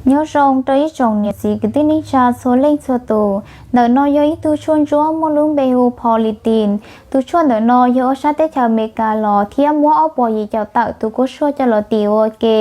Nyob zoo rau ib tsoom niam txiv kwv tij neej tsa txhua leej txhua tus. Ntawm no yog ib tug tshuaj ntsuab muaj lub npe hu Politin. Tus tshuaj ntawm no yog ua sab teb chaws Amelikas los thiab muab ob puas yim caum tawm tus kuab tshuaj coj los tis ua ke.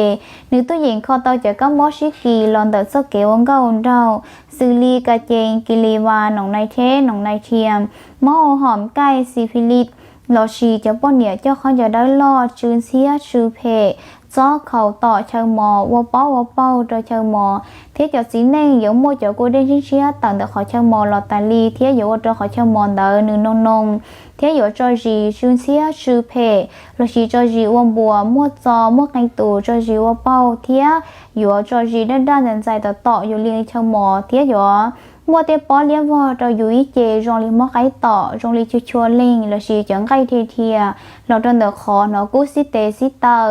Nws tuaj yeem kho tau cov kab mob sib kis los ntawm txoj kev ua nkauj ua nraug, xws li ka cees, kis lis vas, noom nai theb, noom nai thiam, mob ua hom kaij, xi phi lis, lossis cov poj niam coj qhov ncaws dawb loj, tsw ntxhiab, tsw phem, txob khaus tom chaw mos, ua paub ua paug rau chaw mos, thiab cov txiv neej yuav muaj cov kua dej ntshiab ntshiab tawm ntawm qhov chaw mos los tas li thiab yuav ua rau qhov chaw mos ntawd nws noo noo, thiab yuav tso zis tsw ntxhiab, tsw phem, lossis tso zis ua npuas, muaj txo, muaj qee tus tso zis ua paug, thiab yuav tso zis daj daj ntxais ntxais tom tom yus li chaw mos, thiab yuav muaj tej pob liab vog rau yus ib ce zoo li mob qaib tom, zoo li chua chua leeg lossis cov nqaij dhia dhia los rau ntawm qhov hnov kub xib tes xib taw,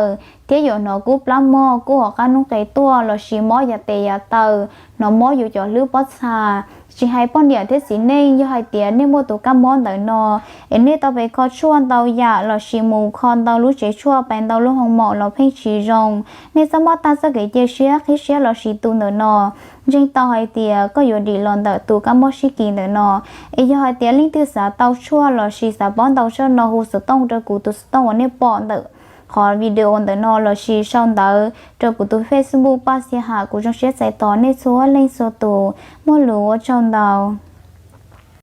thiab yuav hnov kub plab mog, kub hauv qab noob qes tuaj lossis mob yav tes yav taw, hnov mob yus cov hlwb pob txha. Tsis hais poj niam thiab txiv neej, yog hais tias nej muaj tus kab mob ntawm no es nej tau pe kho tshuaj ntau yam lossis mus kho ntau lub tsev tshuaj, pais ntau lub hoo maum los pheej tsis zoo, nej txaj muaj tag txoj kev cia siab, qhib siab lossis tu ntawm no, ntseeg tau hais tias koj yuav dim los ntawm tus kab mob sib kis ntawm no. Es yog hais tias leej twg xav tau tshuaj lossis xav paub ntau tshaj no hu xov tooj rau kuv tus xov tooj uas nej pom ntawm qhov video ntawm no lossis sau ntawv rau kuv tus Facebook Paj Xia Ham, kuv zoo siab txais tos nej txhua leej txhua tus. Muaj lus ua tsaug ntau.